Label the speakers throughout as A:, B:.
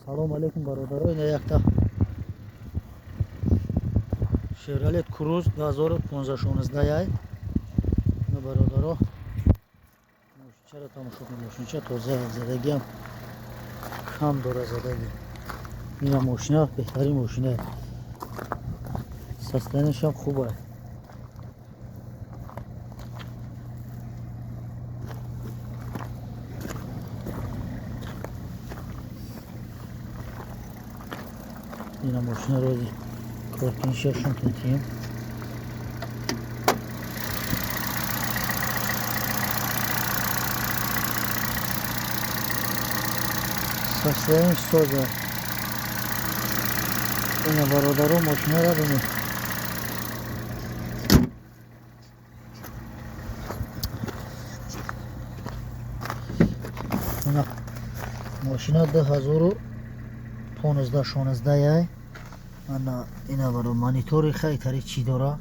A: Салом алейкум, бародаро. Ина якта Шевролет Круз 2015-16 яй. Ина, бародаро, мошинчаро тамошо кунед. Мошинча тоза, задагиам кам дора задагӣ. Ина мошина беҳтарин мошина, состояниешам хуб аст. Ина мошина рози коркунишашон тинтием. Состояние соза. Ина, бародаро, мошинара бинед. Ина мошина 2015-16 яй. Ана ина баро, монитори хайтари чӣ дора.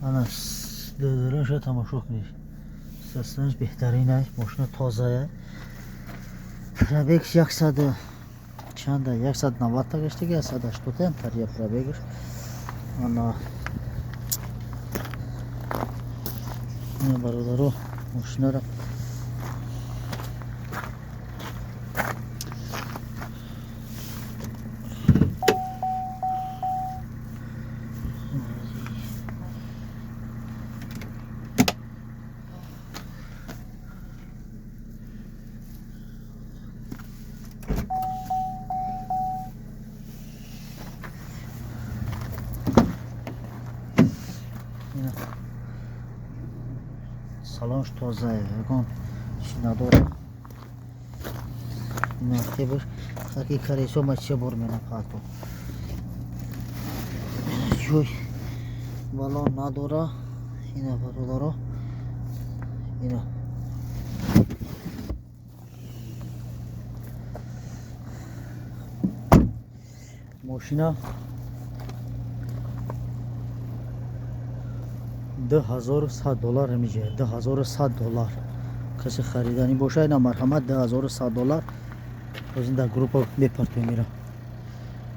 A: Ана додараша тамошо кунед. Состояние беҳтарин аст, мошина тоза. Пробег яксад чанда, 190 та гаштаги, 180 тария пробегаш. Ана ина, бародаро, мошинара салонш тоза, ягон чи надорад. Нахебаш хаки колесо ма чия бор менапато, ҷой бало надора. Ина, бародаро, ина мошина 2100 доллар меҷояд, 2100 доллар. Касе хариданӣ боша, ина марҳамат, 2100 доллар. Ҳозир дар группа мепартоем ира.